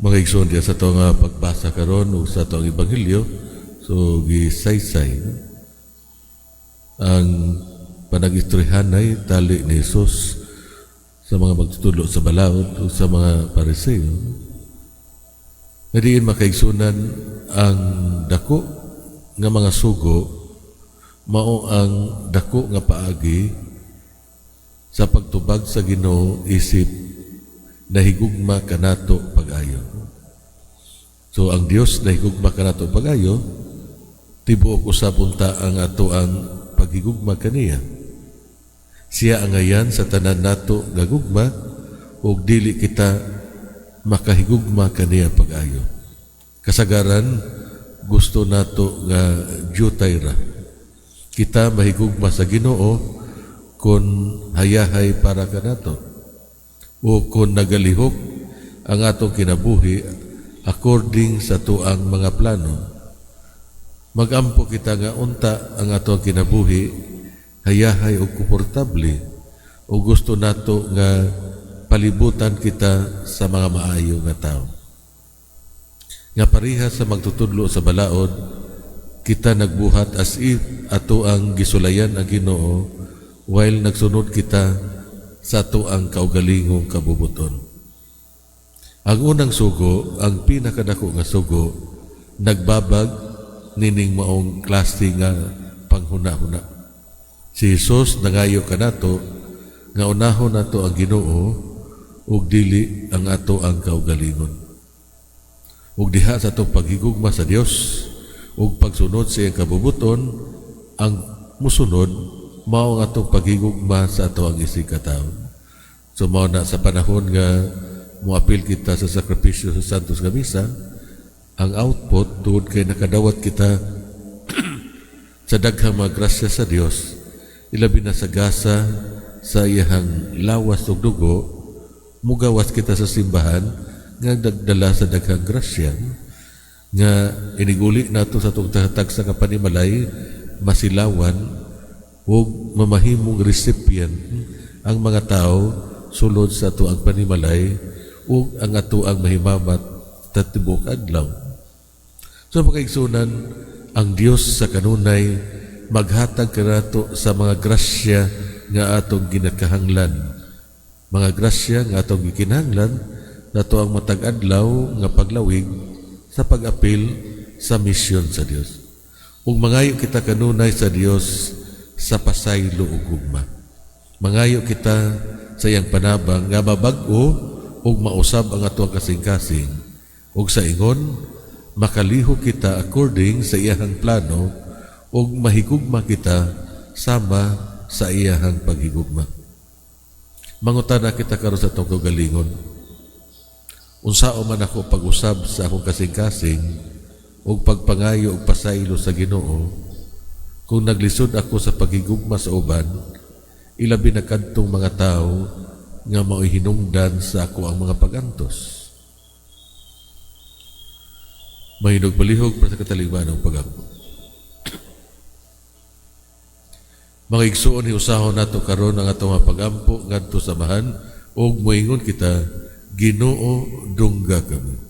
Mga igsoon, diya sa ato nga pagbasa karon ug sa atong ebanghelyo, so gisaysay, no, ang panagistoryahanay tali ni Jesus sa mga magtutudlo sa balaod ug sa mga Pariseo. Nga diin, makaigsunan, ang dako nga mga sugo mao ang dako nga paagi sa pagtubag sa Ginoo isip nahigugma kanato pag-ayo. So ang Dios nahigugma kanato pag-ayo, tibuok usab unta ang ato ang paghigugma kaniya. Siya ang ayan sa tanan nato nga gugma ug dili kita makahigugma kaniya pag-ayo. Kasagaran gusto nato nga jutay ra. Kita mahigugma sa Ginoo kung hayahay para kanato o kung nagalihok ang atong kinabuhi according sa atuang mga plano. Magampo kita nga unta ang atong kinabuhi hayahay o komportable o gusto nato nga palibutan kita sa mga maayo nga tao. Nga pareha sa magtutudlo sa balaod, kita nagbuhat as if ato ang gisulayan ang Ginoo while nagsunod kita sa ato ang kaugalingong kabubuton. Ang unang sugo, ang pinakadako nga sugo, nagbabag nining maong klase nga panghuna-huna. Si Jesus nangayo kanato nga unahon nato ang Ginoo ug dili ang ato ang kaugalingon. Ug diha sa atong paghigugma sa Dios ug pagsunod sa iyang kabubuton, ang musunod mao ang atong paghigugma sa ato ang isig katawo. So mao na sa panahon nga moapil kita sa sakripisyo sa Santos nga Misa, ang output, tungod kay nakadawat kita sa daghang mga grasya sa Dios, ilabi na sa gasa sa iyahang lawas ug dugo, mugawas kita sa simbahan nga nagdala sa daghang grasya nga iniguli nato sa atong tagsa ka panimalay, masilawan ug mamahimong recipient ang mga tao sulod sa ato ang panimalay ug ang ato ang mahimamat sa tibuok adlaw. So makaigsunan, ang Dios sa kanunay maghatag kanato sa mga grasya nga atong ginakahanglan. Mga grasya nga atong gikinahanglan nato ang matag adlaw nga paglawig sa pag-apil sa misyon sa Dios. Ug mangayo kita kanunay sa Dios sa pasaylo ug gugma. Mangayo kita sa iyang panabang nga mabag-o ug mausab ang atong kasing-kasing ug sa ingon makalihok kita according sa iyahang plano ug mahigugma kita sama sa iyahang paghigugma. Mangutana kita karon sa atong kaugalingon. Unsaon man ako pag-usab sa akong kasing-kasing ug pagpangayo og pasaylo sa Ginoo kung naglisod ako sa paghigugma sa uban, ilabi na kadtong mga tao nga mao'y hinungdan sa ako ang mga pagantos? Mahinog palihog para sa katalingbanong pagampo. Mga igsuon, hiusahon nato karon ang atong mga pagampo ngadto sa Amahan ug moingon kita, "Ginoo, dungga kami."